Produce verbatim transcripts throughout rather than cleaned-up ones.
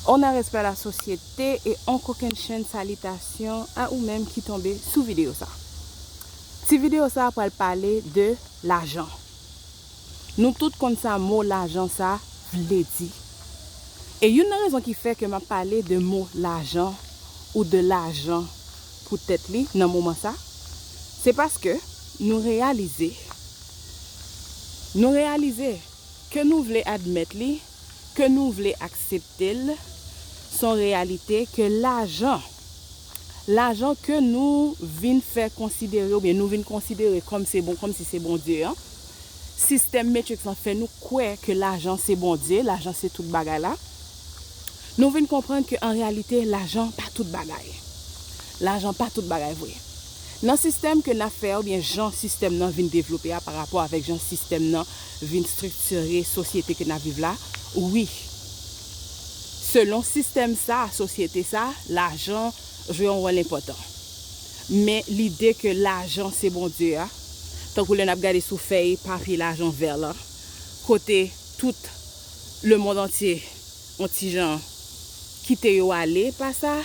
Onè, respè, lasosyete, e on kokennchenn salitasyon a ou menm ki tonbe sou videyo sa. Ti videyo sa pral pale de lajan. Nou tout konn sa mo lajan sa vle di. E youn nan rezon ki fè ke m ap pale de mo lajan ou de lajan poutèt li nan moman sa, se paske nou reyalize, nou reyalize, ke nou vle admèt li, ke nou vle aksepte l, se yon reyalite ke lajan, lajan ke nou vin fè konsidere oubyen nou vin konsidere kòm se bon, kòm si se Bondye an, sistèm Matrix lan fè nou kwè ke lajan se Bondye, lajan se tout bagay la. Nou vin konprann ke an reyalite, lajan pa tout bagay. Lajan pa tout bagay vre. Nan sistèm ke n ap fè a, oubyen jan sistèm nan vin devlope a, pa rapò avèk jan sistèm nan vin estriktire sosyete ke n ap viv la, wi. Selon sistèm sa, sosyete sa, lajan jwe yon wòl enpòtan. Men lide ke lajan se Bondye a, tankou lè n ap gade sou fèy papye lajan vè la, kote tout lemonn antye, yon ti jan, kite yo ale pa sa,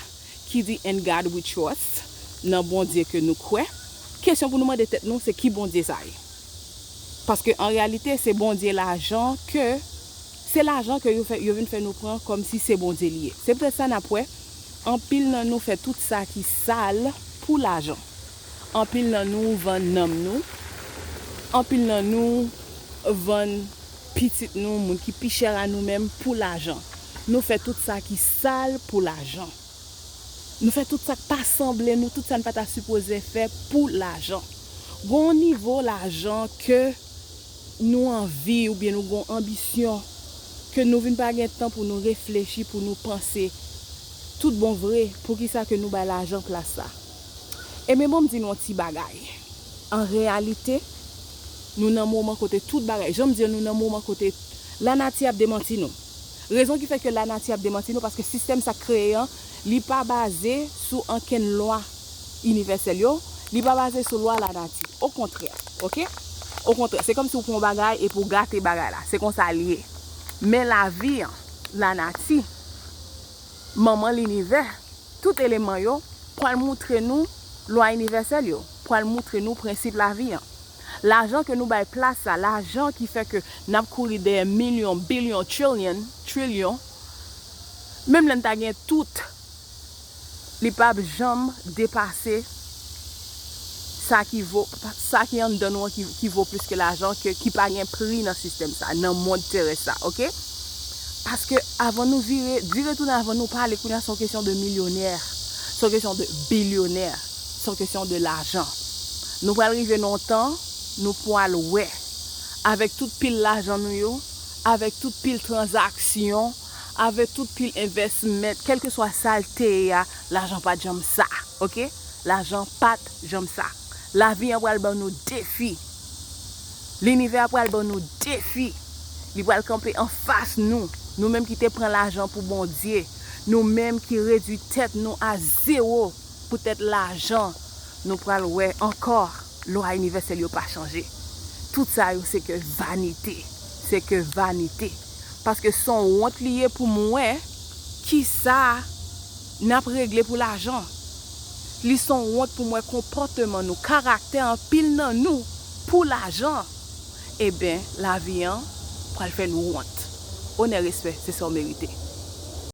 ki di "In God we trust", nan Bondye ke nou kwè. Kesyon pou nou mande tèt nou, se ki Bondye sa ye? Paske an reyalite, se Bondye lajan ke, se lajan ke yo fè, yo vin fè nou pran kòm si se Bondye li ye. Se poutèt sa n ap wè, anpil nan nou fè tout sa ki sal pou lajan. Anpil nan nou vann nanm nou. Anpil nan nou vann pitit nou, moun ki pi chè a nou menm, pou lajan. Nou fè tout sa ki sal pou lajan. Nou fè tout sa k pa sanble nou, tout sa n pa ta sipoze fè pou lajan. Gon nivo lajan ke nou anvi oubyen nou gon anbisyon ke nou vin pa gen tan pou nou reflechi, pou nou panse. Tout bon vre, poukisa ke nou bay lajan plas sa? Ebyen, bon, m di nou yon ti bagay. An reyalite, nou nan moman kote tout bagay, jan m di, nou nan moman kote lanati ap demanti nou. Rezon ki fè ke lanati ap demanti nou, paske sistèm sa k kreye an, li pa baze sou ankenn lwa inivèsèl yo, li pa baze sou lwa lanati. Okontrè, oke? Okontrè, se kòmsi w pran yon bagay epi w gate bagay la. Se konsa l ye. Men lavi an, lanati, manman linivè, tout eleman yo pral moutre nou lwa inivèsèl yo, pral moutre nou prensip lavi an. Lajan ke nou bay plas la, lajan ki fè ke n ap kouri dèyè milyon, bilyon, trilyon, trilyon, menm lè n ta gen tout, li p ap janm depase sa ki vo, sa ki anndan nou an ki, ki vo plis ke lajan, ke, ki pa gen pri nan sistèm sa, nan mond terès sa, oke? Paske avan nou vire, di retounen avan nou pale, kounye a se yon kesyon de milyonè, se yon kesyon de bilyonè, se yon kesyon de lajan. Nou pral rive nan yon tan, nou pral wè, avèk tout pil lajan nou yo, avèk tout pil tranzaksyon, avèk tout pil envèsman, kèlkeswa sa l te ye a, lajan pa t janm sa, oke? Lajan pa t janm sa. Lavi an pral ban nou defi. Linivè a pral ban nou defi. Li pral kanpe anfas nou. Nou menm ki te pran lajan pou Bondye. Nou menm ki redui tèt nou a zewo poutèt lajan. Nou pral wè ankò lwa inivèsèl yo pa chanje. Tout sa yo se ke vanite. Se ke vanite. Paske se yon wont li ye pou m wè kisa n ap regle pou lajan. Li se yon wont pou m wè konpòteman nou, karaktè anpil nan nou pou lajan. Eben, lavi an pral fè nou wont. Onè, respè, se sa w merite.